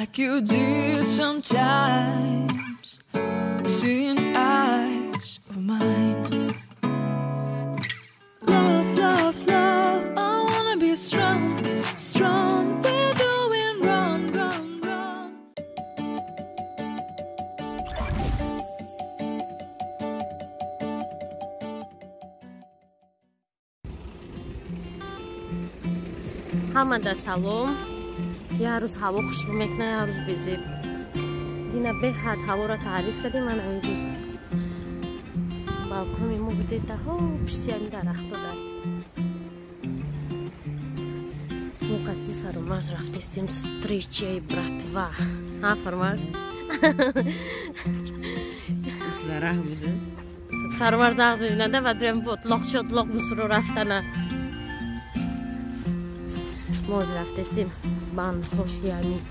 Like you did sometimes, seeing eyes of mine. Love, love, love, I wanna be strong, strong. We're doing wrong, wrong, wrong. Ҳамада салом. Як рӯз ҳаво хушрӯ мекунад, як рӯз безеб. Дина беҳад ҳаворо таъриф кардем. Ман ин рӯз балкони мо где-то пишти ҳамин дарахто дар мо қатъи Фаромарз рафтестем встречаи братва. Ҳа, Фаромарз? Раҳ буда. Фаромарз нағз мебинада ва дуям ботлоқ шотлоқ мусуро рафтана. Мо ҳозир рафтестем банхофи ҳамин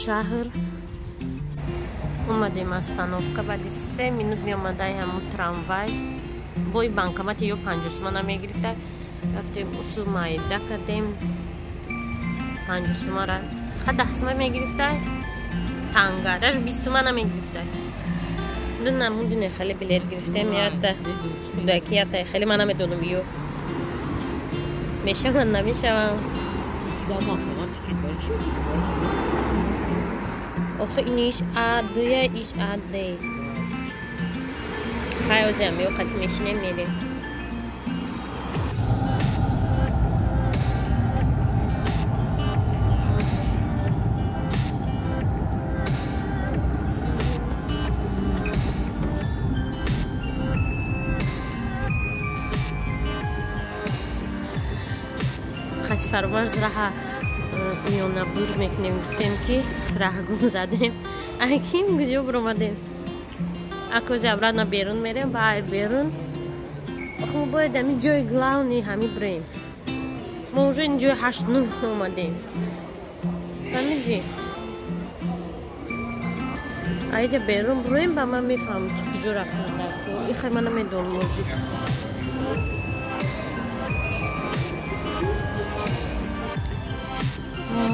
шаҳр. Омадем остановка, баъди 3 минут меомадай ҳамун трамвай. Бои банкомати ё 50 сумана намегирифта. Рафтем усу майда кардем. 50 сумара. Ха 10 сума мегирифта. Танга. Даже 20 сума намегирифта. Ду намудине хеле билет гирифтем, ята. Кудаки ята хеле ман намедонам ё. Мешавам, намешавам. Охи ин иш А дуя, иш А Д. Хай озиам ё қати мешинем мерем. Қати Фаромарз раҳа миёнабур мекунем, гуфтем ки раҳгум задем. Аким куҷо буромадем? Акози обратно берун мерем, ба ай берун. Ох, мо бояд ҳами ҷои главни ҳами бирем. Мо уже ин ҷои 8-9 омадем. Фаҳмидӣ? Аиҷа берун буроем, ба ман мефаҳмам ки куҷо рафтам. Ихай ман намедонам озӣ.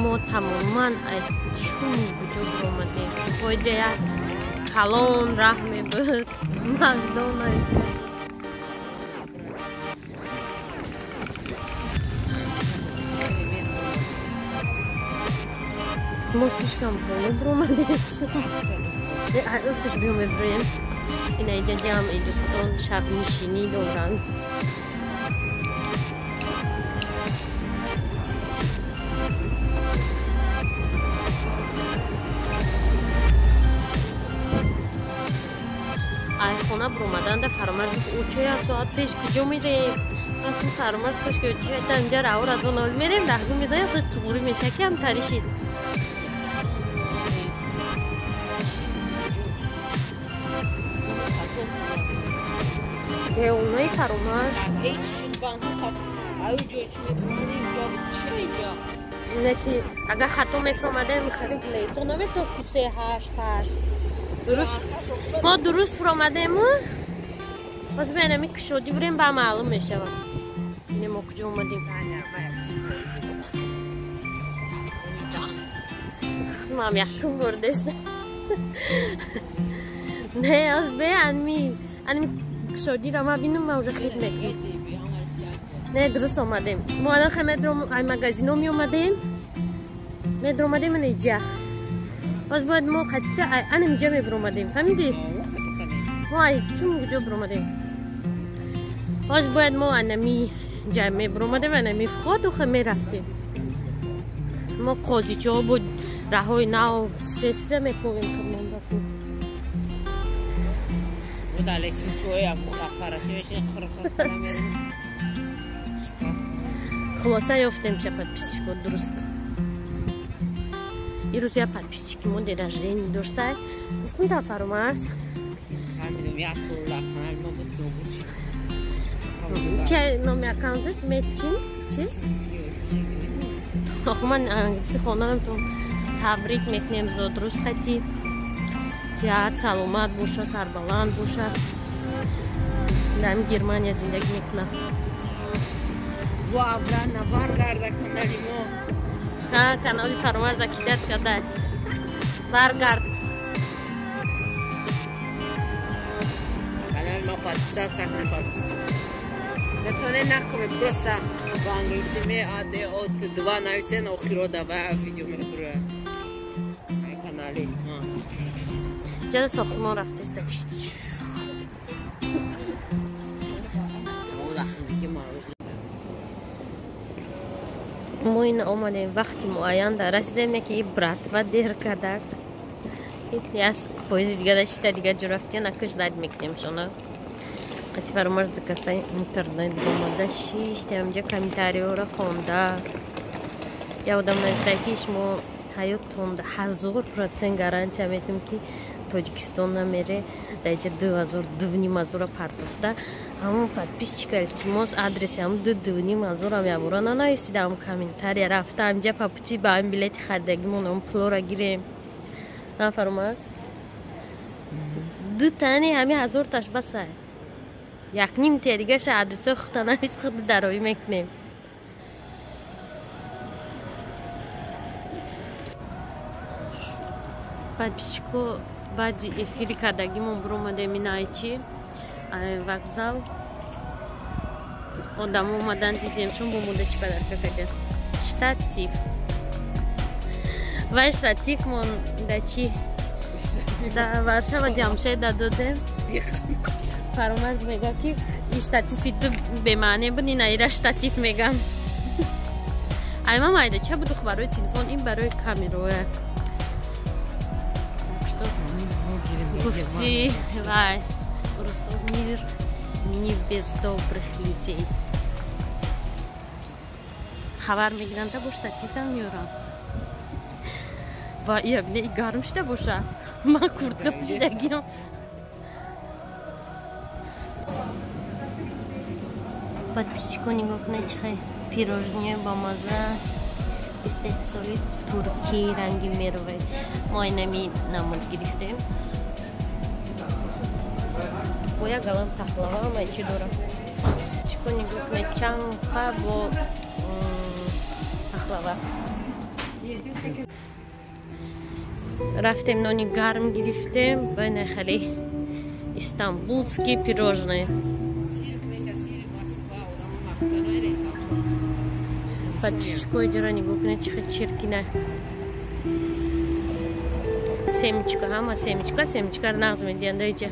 Мо тамоман чун куҷо буромадем. Боиҷа як калон раҳ мебуд. Макдональдс. Мо слишком боло буромадем. Усш биё мебуроем. Ина иҷа ҷамъи дӯстон шабнишинӣ доранд. Ай хона буромаданда Фаромарз гуфт: «Оча, як соат пеш куҷо мерем?» Ман гуфтам: «Фаромарз, кошки оча та инҷа раҳора донал мерем, раҳгум мезанем, худ туғурӣ меша ки ҳам таришид». Деолнаи Фаромарз. Не ки агар хато мефаромадем, хеле лесо наметофт ки 3 8 8. Дуруст. Мо дуруст фуромадему. Боз бинами кушодӣ бурем, ба маълум мешавад. Ине мо куҷо омадем. Мам якум бурдест. Не, аз бе анми кушодиро ма бинам, ма уже хид мекунем. Не, дуруст омадем. Мо алан хай медром, ай магазино меомадем. Медромадем ана иҷа. Боз бояд мо қатита анам иҷа мебиромадем. Фаҳмидӣ? Мо ай чун куҷо биромадем? Боз бояд мо анами ҷа мебиромадем, анами вход ухе мерафтем. Мо қозичаҳо буд, раҳои нав шестра мековем кардам рафтем. Хулоса ёфтем ша подписчико дуруст. Ирӯз як подписчики мо день рождения доштай. Гуфтам та Фаромарз. Ча номи аккаунташ Метчин чиз? Охо ман англиси хонданам то табрик мекунем зодрӯз хати. Сиҳат саломат боша, сарбаланд боша. Дар Германия зиндагӣ мекунам. Ва навар гарда канали мо. Ха, канали Фаромарз акидат карда. Баргард. Канал ма подписаться кунед, подписчик. Метавонед накунед, просто ба англисӣ ме а д о т 2 нависен, охиро дава видео мебура. Ай канали. Ҷада сохтмон рафтеста. Мо ин омадем вақти муайян дар расидем, яке и братва дер кардак. Яс поезди дига дашта дига ҷо рафтия, накаш дад мекунем шона. Қати фаромарз дикаса интернет бомада шишта ҳамҷа комментариёро хонда. Я одам нависта ки шумо ҳаёттон 1000% гарантия метем ки Тоҷикистон намере, даҷа 2000 2,5 ҳазора партофта. Ҳамон подписчика илтимос адреси ҳамон 2-2,5 ҳазорам ябора нанависида ҳам комментария рафта ҳамҷа папути ба ҳамин билети харидагимон ҳамон пулора гирем. На фаромарз? Ду тани ҳамин ҳазорташ басай. Як ним тия дигаша адресои худта навис, худ дароӣ мекунем. Подписчико баъди эфири кардагимон буромадем инайчи вокзал. Одамо омадан дидем, шон бо мода чӣ падарка кардем. Штатив. Вай штатив мон да чи? Да Варшава Ҷамшеда додем. Фаромарз мега ки ин штатифи ту бемаъне буд, ин аира штатив мегам. Ай ма майда ча будух барои телефон, ин барои камероя. Так что гуфти вай русо мир не без добрых людей. Хабар мегиранд та бо штативам меорам. Ва ия бine гарм шуда боша. Ман куртка пӯшидагиам. Подписчико нигоҳ кунед чӣ хел пирожные ба маза истеҳсоли туркӣ ранги мерве. Мо инами намуд гирифтем. Бо як галам пахлава ама чӣ дорам. Подписчико нигоҳ кунед чанқа бо пахлава. Рафтем нони гарм гирифтем, байна хеле истанбулский пирожные. Подписчико иҷора нигоҳ кунед чӣ хел чиркина. Семечка, ҳама семечка, семечкаро нағз медиҳанд иҷа.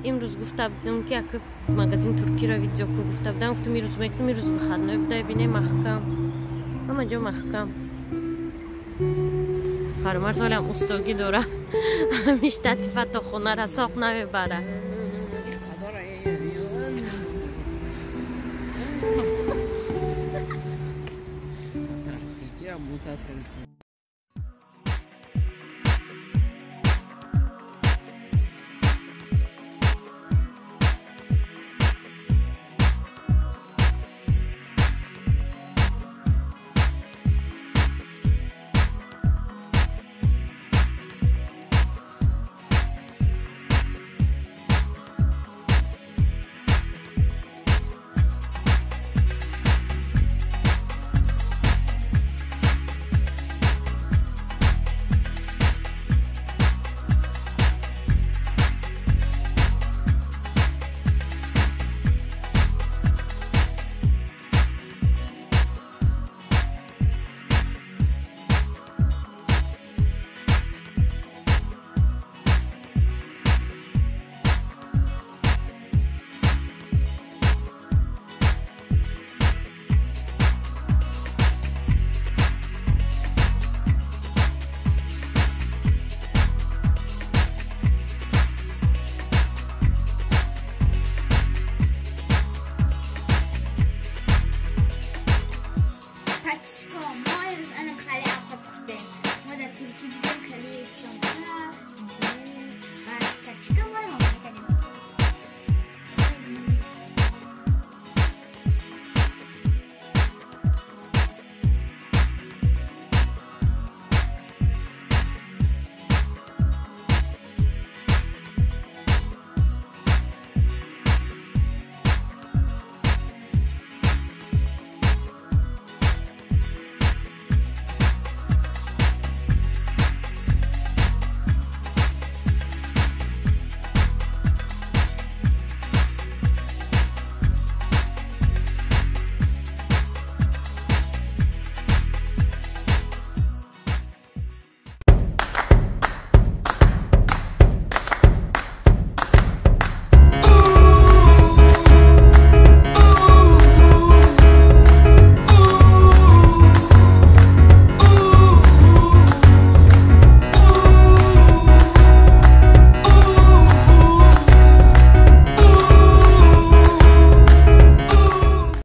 Имрӯз гуфта будем ки ака магазин туркиро видео ку гуфта будам, гуфтам ирӯз мекунам, ирӯз выходной буда, бинем маҳкам. Ҳама ҷо маҳкам. Фаромарз ҳолам устогӣ дора. Ҳамин штатива то хона расоқ намебара. Мутаассифона.